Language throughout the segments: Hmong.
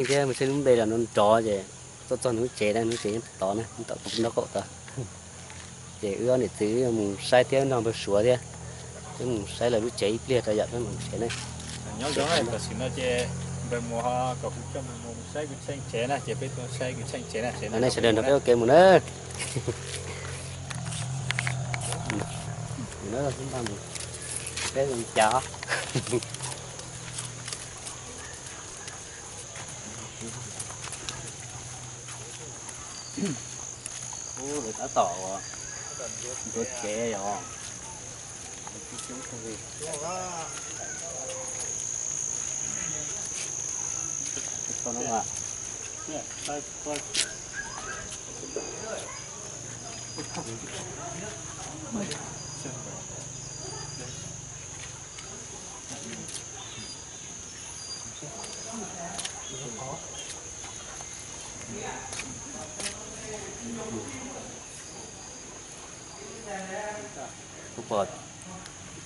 Thiab mus saib lub npe los nrov nrov ces tuaj txog nws lub tsev na, nws lub tsev nyob tod na, nyob tom nraub qaum tod. Ces wb ob niam txiv wb mus saib thiab nrog npawg Suav thiab, wb mus saib lawv lub tsev ib pliag rau yom, peb mus tsev na. Nyob zoo, tam sim no ces npawg Muas ho kom kuv coj mus saib kuv tsheej tsev na, ces peb tuaj saib kuv tsheej tsev na. Nej sawv daws nrog peb ua ke mus na. Peb mus cas. Ub, lawv tab tom ua ntxuav tsev yom. Pom,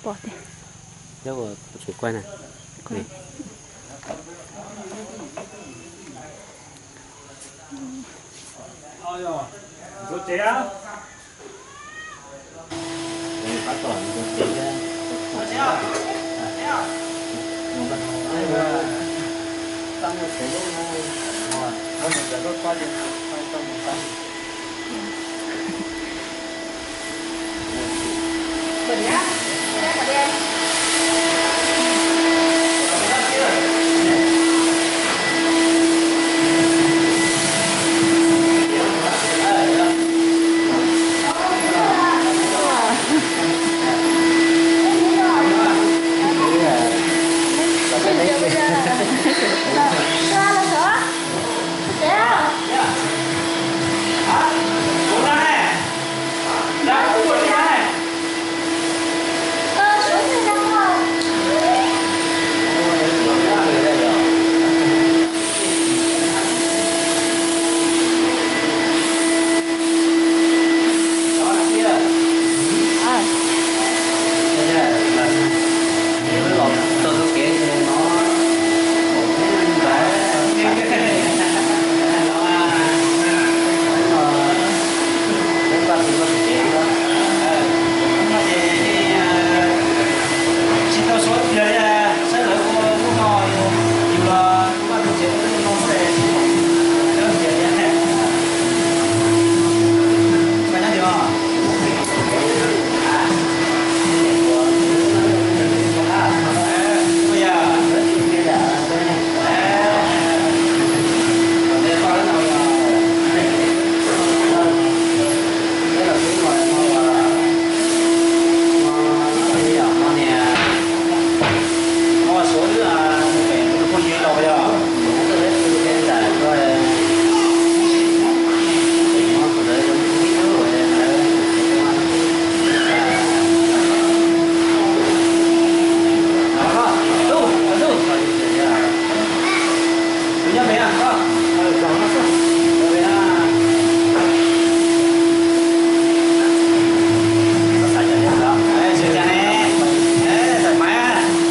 pom tiag. Nyob ua tsev kuaj na.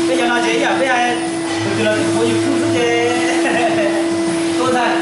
Peb cov no ces ib yam peb tus twg los tus qhuav YouTube xwb ces tuaj ntag.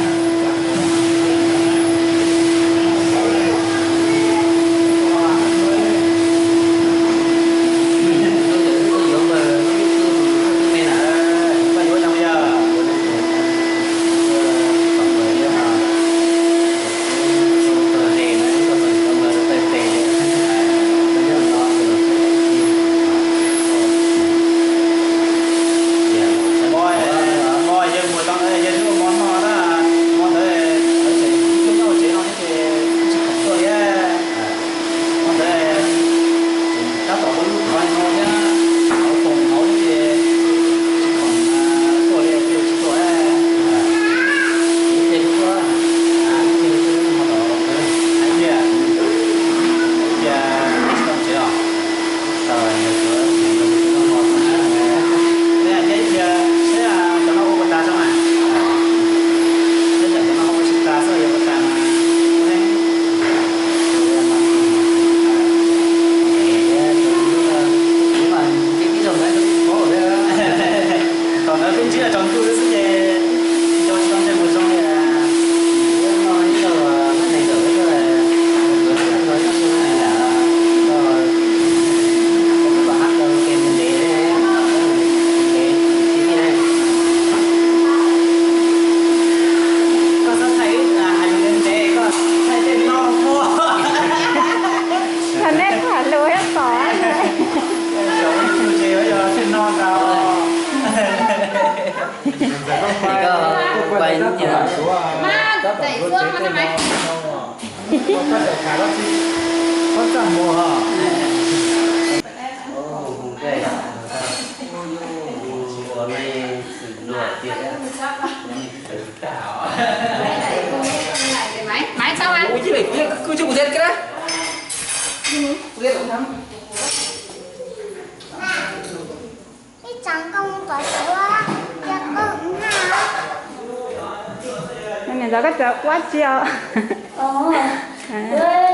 Niam ntxawm, koj txawm ua tsi os?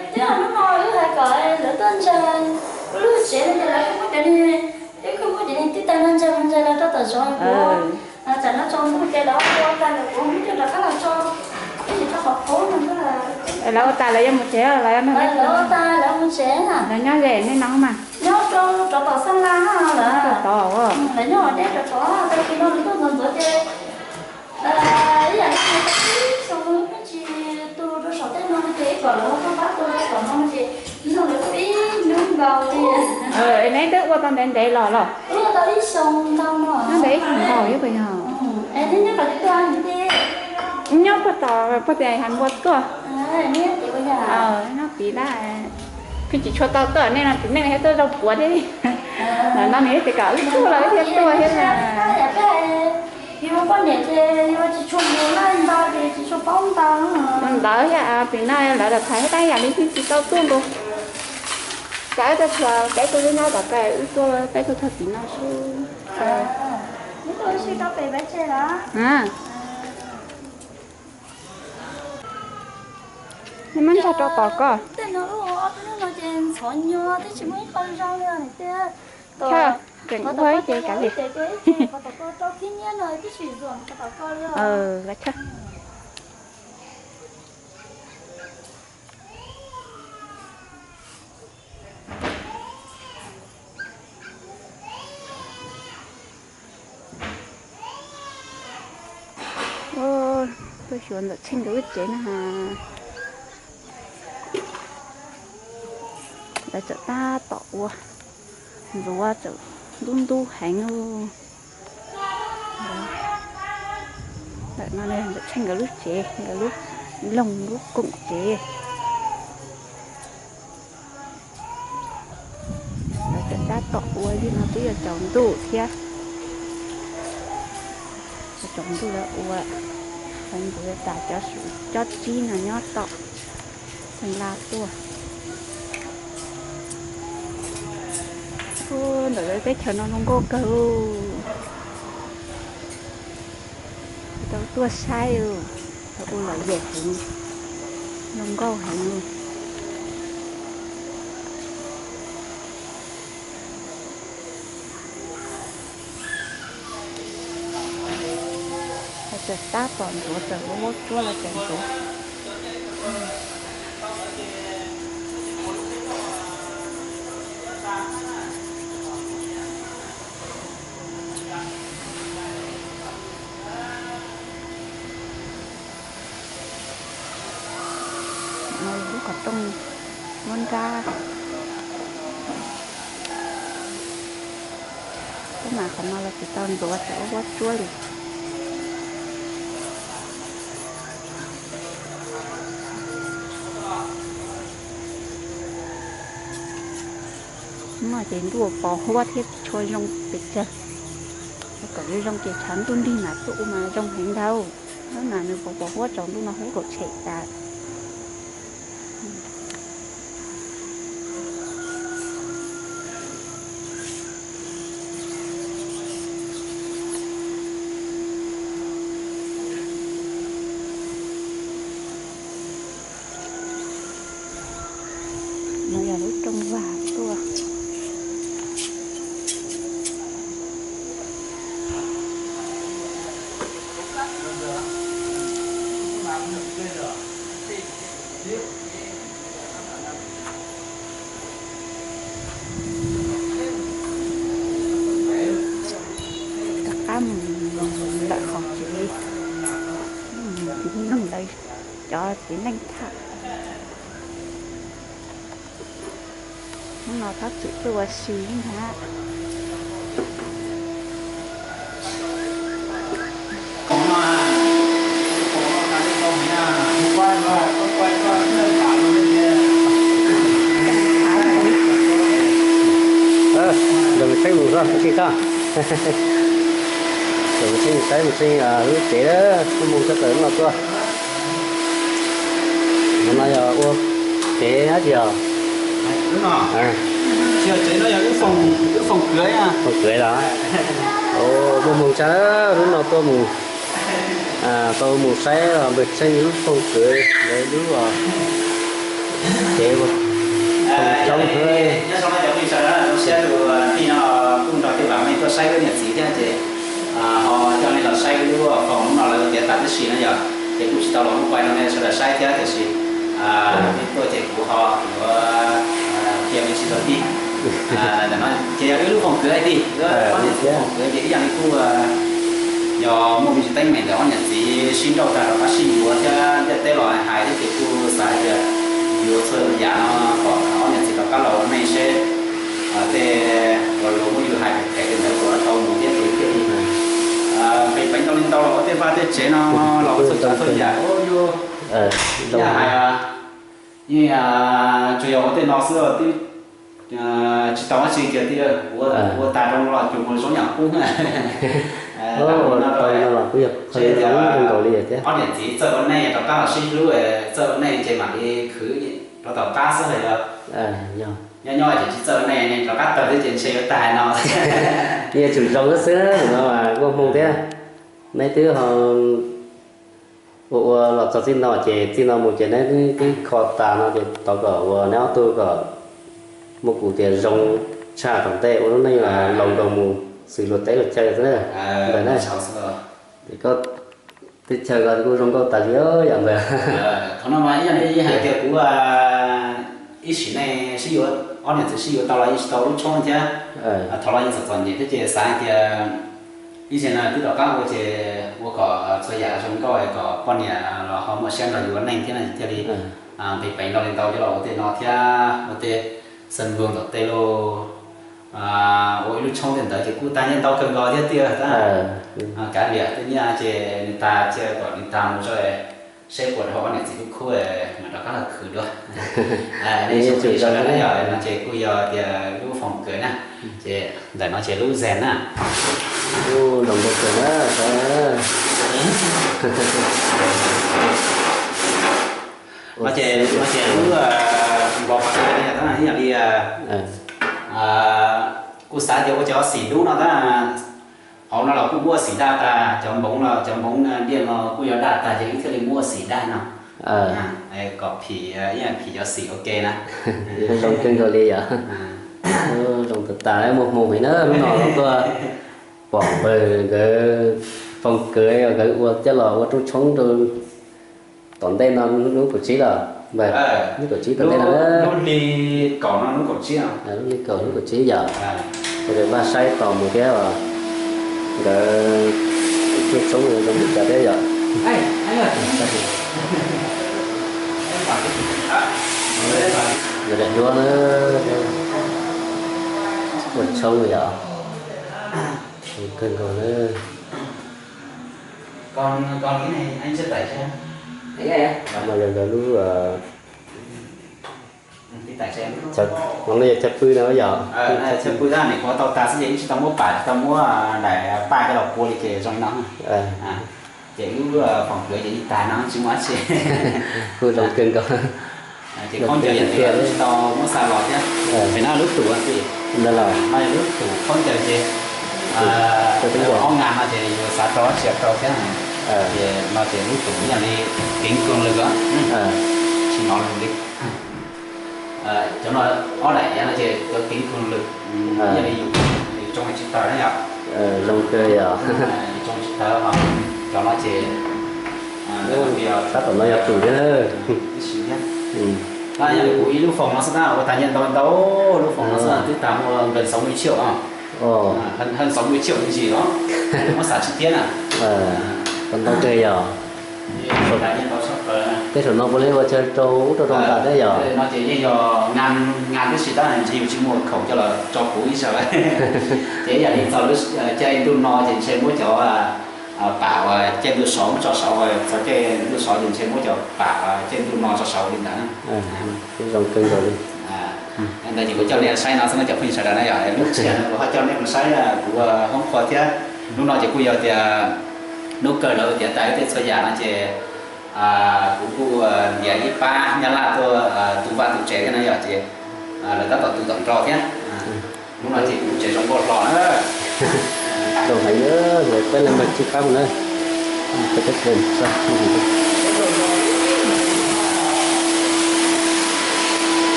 Twb hnub no wb hais kom lawv tuaj ntsa lub tsev no ces lawv kuj muab cov, twb kuj muab cov niag tib tag no ntsa ntsa los rau tom zos kuv. Tsam no tsaus ntuj ces lawv ua tag lawm kuv muab coj rov qab los tso, ib sim rau qhov qub no. Lawv ua tas lawv yuav mus tsev los? Lawv ua tas lawv mus tsev na. Lawv nyob ze nej no mas? Nyob rau rov tom Xab Las lawm. Rov tom. Lawv nyob deb rov tom, tag kis no lawv tuaj ntxov ntxov ces ib yam li ib xyoo peb tsis tu rau saum tej no ces ib kom lawv tuaj pab tu rau tom no ces ib xyoo lawv tuaj ib hnub nkaus li. Es neb twb ua tau ntev ntev los los? Ua tau ib xyoo ntau no. Nyob ntawd ib xyoo ntau ib puas yog? Es neb nyob tom twg tuaj? Nyob puag tom puag tias Has Npua tuaj. Nyob tid lawm. Kuj tsis tshua tau tuaj, nej no txiv neej thiab tuaj zaug puav thiab. Ntawm no nws tias kom wb tuaj los wb thiaj tuaj thiab na. Yus poj niam ces yus tsis tshua mus na, ntau ces tsis tshua paub ntau. Ntawd thiab, tim no lawv los thaiv tab yam li twb tsis tau tuaj nkaus. Tsam wb tuaj txog peb tug lub nyob tom kawg, wb tuaj peb tug txog tim no xwb. Nej muab ntsa rau tom ko. Tseem ua ib ce kav liam. Ua tshaj. Tuaj xyuas Ntxawm Tsheej nkawd lub tsev no ha. Lawv txawm tab tom ua, ntxuav txawm ntub ntub heev li. Ntawm no Ntxawm Tsheej nkawd lub tsev, nkawd lub loog lub koom tsev. Lawv txawm tab tom ua li no twb yuav tsaus ntuj thiab. Tsaus ntuj lawv ua, lawv ntxuav tas cov su cob tsib no nyob tom Xeem Las tuaj. Ntawm lawv teb chaws no zoo nkauj kawg. Tau tuaj saib, tau ua lom zem heev, zoo nkauj heev li. Txawm tab tom ntxuav, txawm ua huab tsuab los txawm ntxuav. Lub qhov rooj muab nrab. Tab mas qhov no los tsis tau ntxuav, txawm ua huab tsuab li. Hnub no ces ntuj pos huab thiab tsis tshua zoo pes tsawg. Kom zoo zoo ces tshav ntuj nrig mas tuaj ua mas zoo heev ntag. Hnub no nws pos pos huab, tsaus ntuj no huab kaum tshem tas. No yog lub rooj vag tuaj. Rov qab mus lawm qhov tsev, mus noog lawv cov txiv neej tham. Hnub no tab txwm tuaj ua si ntag. Ces mus saib mus saib lub tsev, lub moo sab plaws lub no tuaj. Hnub no yog ua tsev dab tsi os? Foom kwv los? Muaj hmoo tshaj, hnub no tuaj mus tau mus saib npawg Tsheej lub foom kwv, lawv lub tsev foom coob. Nyob zoo cov phooj ywg sawv daws, zoo siab tus tij no kuj nrog tej vam meej tuaj saib wb niam txiv thiab ces ho coj nej los saib wb lub foom no lawv tiav tas tib si na yom. Ces kuj tsis tau los mus pais rau nej sawv daws saib thiab tiam sis nej tuaj ces kuv ho yuav qhia me ntsis rau tij. Ntawm no ces yog wb lub foom kwv hais tias wb ob niam txiv foom kwv ces ib yam li kuj yog muaj me ntsis teeb meem ntawm ob niam txiv sib nrauj tag rov qab sib yuav thiab ntiaj teb los hais thiab ces kuj xav hais tias yuav txhua yam no kom ob niam txiv rov qab los ua neej seb tej uas luag muab yus hais phem phem li ntawd kom tau mus thiab ces thiaj li pem pem ntau li ntau los ua tej vaj tej tsev no los ua txhua tsav txhua yam ua yus hais yeej tsuas yog ua tej no xwb twb tsis tau dab tsi kiag tiag, ua tag rau no los cuag mus zoo yam qub. Ob niam txiv txawj ua neej rov qab los sib hlub, txawj ua neej ces mam li khwv rau tom qab xwb los yog nyob nyob ces tsis txawj ua neej rov qab tawg thiab ces ntshe yuav tag no. Yeej tsum zoo xwb no mas muaj hmoo thiab. Neb twb ho ua ua los txog txij no ces txij no mus ces neb twb kho tas no ces thov kom uas neb ob tug kom muaj kuv tias zoo tshaj tom ntej ua lub neej laus nkaus mus xws luag teb luag chaw xwb na. Ntawm na, es koj teb chaws los kuj zoo nkauj tas li yam ntawd. Qhov no mas ib yam li hais tias kuv ib sim neej sib yuav, ob niam txiv sib yuav tau los yeej tsis tau lub tshoob thiab. Thaum los yeej txom txom nyem thiab ces xav hais tias ib zaug no twb rov qab ua ces ua kom txhua yam zoo nkauj kom poj niam los ho muaj siab nrog yus ua neej thiab no thiaj li pem pem ntau li ntau coj los ua tej no thiab ua tej xeem luag tom tej los ua ib lub tshoob tej ntawd ces kuj tag nyiaj ntau kawg nkaus thiab tiag. Kav liam tej nyiaj ces nws tas cia kom nws tas mus tso, seb puas dhau ob niam txiv lub khub mas rov qab los khwv dua. Nej sawv daws na yom, no ces kuj yog tias lub foom kawv na, ces ntawm no ces lub zes na. Lub zoo nkauj kawg na. No ces, no ces lub npoo qhov twg ib yam li kuj xav tias ua cov xim dub no tab, hauv no los kuj muab xim daj tas, cov npoov los cov npoov diaj no kuj yog daj tas ces wb thiaj li muab xim daj no kom phim, ib yam phim cov xim ua ke na. Zoo kawg nkaus li yom. Zoo tas tas muaj hmoo heev na lub no tuaj pom npawg nkawd foom kawv nkawd ua coj los ua rooj tshoob rau tom ntej no hnub kaum tsib los, hnub kaum tsib tom ntej no, lub hli kaum no hnub kaum tsib, lub hli kaum hnub kaum tsib yom. Sawv daws npaj saib tos mus thiab os. Nkawd rooj tshoob zoo li cas thiab yom. Nkawd daim duab na, ua tshoob yom. Kawg nkaus na. Mas yog nkawd lub no yog chaw pw no yom. Chaw pw tab nim qhuav tau tas xwb ces wb tsis tau muab pam, tsis tau muab daim paj coj los pua li ces zoo li no. Ces lub foom kawv ces ib tag no tsis muaj dab tsi. Kuj zoo kawg nkaus. Ces khaub ncaws yog tias tsis tau muab xa los thiab. Pem no lub tus, no yog lub tus khaub ncaws ces ob nag no ces yus xav rau dab tsi rau thiab. Ces no ces lub tus yog li kev koog lws, tsis hnov lus li. Cov no ob daim no ces cov kev koog lws, yog li yus tsoo tsis tawg na yom. Zoo kawg yom. Yus tsoo tsis tawg, cov no ces sab tom no yog tus thiab. Tab yog li kuv ib lub foom no xwb na ua tag nyiaj ntau ntau, lub foom no xwb twb tag muaj npawg xauv lub chiaum, hawj xauv lub chiaum me ntsis os, muab xav tsis tiab na. Tau ntau kawg yom. Tej saum no puav leej ua chaw rau ub rau no tas thiab yom. No ces yeej yog nag tib si tab ntshe yus tsis muaj khoom coj los tso puv ib zaug. Ces yam li txog caij ntuj no ces ntshe muab cov pam uas caij ntuj saud muab tso saud, txog caij ntuj saud ces ntshe muab cov pam uas caij ntuj no tso saud li ntawd. Zoo kawg nkaus li. Ntawd ces kuv coj nej saib no xwb no cov phooj ywg sawv daws na yom, lub tshiab no kuv ho coj nej mus saib kuv hoob qhua thiab. Hnub no ces kuj yog tias hnub kawg lawv tiav tas tej txhua yam no ces kuv kuj ntiav ib pab nyab laj tuaj tu vaj tu tsev thiab na yom, ces lawv tab tom tu tom nrog thiab. Hnub no ces kuv tsev zoo nkauj hlo na. Rau hais peb leeg mas tsib pab na. Lub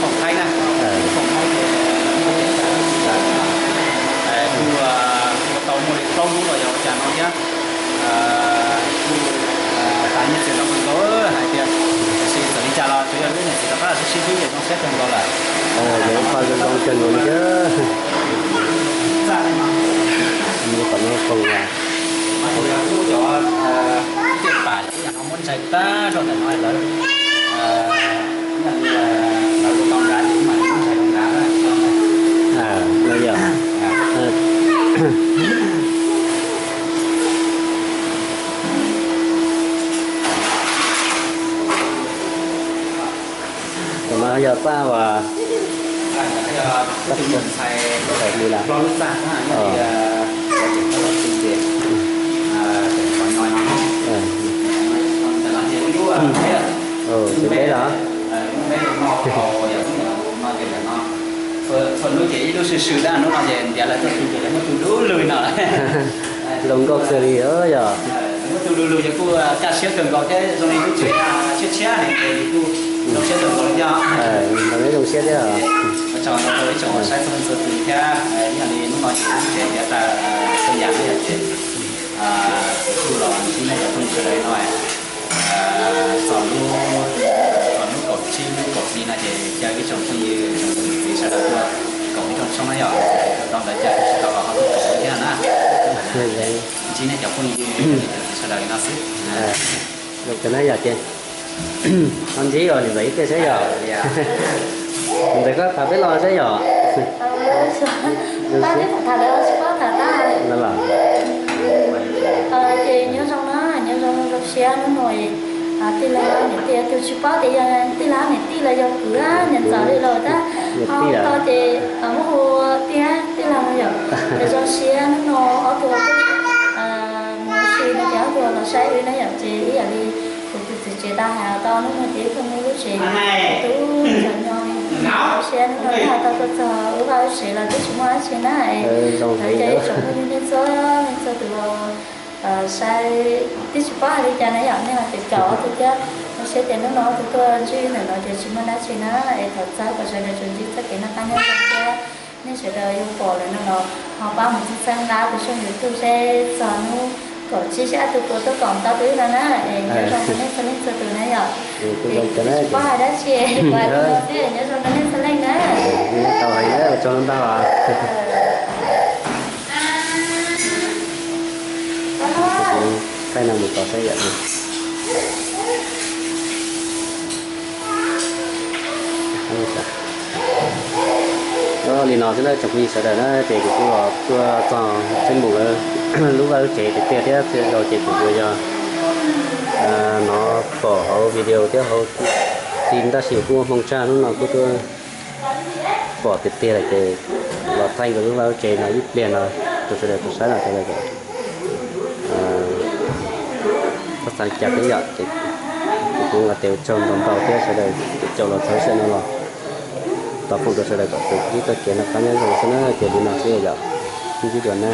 foom thaib na, lub foom thaib ces kuj ua tau muaj li plaub hnub los yog ua cas no thiab. Kuj tas nyiaj txiag tau kawg nkaus hais tias, tiam sis txawm li cas los tsuas yog lub niam txiv rov qab sib sib hlub ces zoo siab kawg nkaus lawm. Yog ib qho zoo zoo kawg nkaus li thiab. Mus tom no foom mas, yog kuj cov tej pam ib yam no muab ntshai tag rau ntawm no lawv, lawv ua tau nrad ces mas muab ntshai rau nrad. Yog Tam no yog paj uas paj tus ntxhais li lawm. Tus peb los? Txhua hnub ces ib lub swm swm dab, hnub no ces ntiav lawv tuaj tu ces lawv muab tu du lug no. Zoo nkauj kawg li yog. Muab tu du lug ces kuj kaj siab kawg nkaus thiab zoo li lub tsev tshiab tshiab heev ces kuj zoo siab kawg nkaus li thiab. Neb zoo siab thiab. Ua tsaug ntau rau ib tsoom saib txhua leej txhua tus thiab, ib yam li hnub no ces lub tsev ntiav tas txhua yam no ces kuv kuj los ntsib nej cov phooj ywg sawv daws no. Txog lub, txog hnub kaum tsib hnub kaum hli no ces caw ib tsoom phooj ywg tsoom kwv tij sawv daws tuaj koom ib rooj tshoob na yom. Tau ntawd cas kuv tsis tau los ho tuaj koom thiab na. Ntsib nej cov phooj ywg sawv daws li no xwb. Zoo kawg na yom ces ho ntsib os niam ntxawm ib pliag saib yom. Niam ntxawm koj tham peb los saib yom. Los los. Ces nyob zoo na, nyob zoo zoo siab hnub no tij laug niam tij tus tsis paub tias yog tij laug niam tij los yog kwv niam ntxawm li los tab ho tau ces muab hu tiag tij laug no yom. Ces zoo siab hnub no ob tug mus ua si no ces ob tug los saib wb na yom ces ib yam li kuv tus txiv tsev tau hais tau hnub no ces wb pheej muaj lub tsev tu txom nyem li. Zoo siab hnub no nej ho tau tuaj txog wb vaj wb tsev los twb tsis muaj dab tsi na es lawv caw ib tsoom phooj ywg nej txhua leej txhua tus los saib twb tsis paub hais li cas na yom, nej ho caum caum ob tug thiab. Zoo siab tias hnub no ob tug tuaj ntsib ntawm no ces tsis muaj dab tsi na es thov txhawb kom sawv daws tsuas ntsib txoj kev noj qab nyob zoo thiab nej sawv daws yuav pom lawm no los ho pab mus txhawb nqa tus tshooj YouTube seb txog hnub kaum tsib seb ob tug puas tuaj koom tau wb no na. Es nyob zoo rau nej txhua leej txhua tus na yom. Twb tsis paub hais dab tsi, kuv hais li no xwb, nyob zoo rau nej txhua leej na. Tau hais ntau. Thaij no mus tos saib yom. Li no xwb na tsoom phooj ywg sawv daws na ces kuv kuj los tuaj txog xib mus lub vaj lub tsev tiag tiag thiab txhia zaus ces kuv yuav yog hnov pom hauv video thiab hauv ti ntaj sis kuj muaj hmoo tshaj hnub no kuj tuaj pom tiag tiag lawm ces los thaij nkawd lub vaj lub tsev no ib pliag no rau sawv daws tau saib no sawv daws kom txhob xav li cas thiab yom ces kuv kuj nqa tes ua tsaug ntau ntau thiab sawv daws caum los txog lub sij hawm no los tos foom rau sawv daws kom txog txoj kev noj qab nyob zoo xwb na ces li no xwb yom. Ntsib dua na.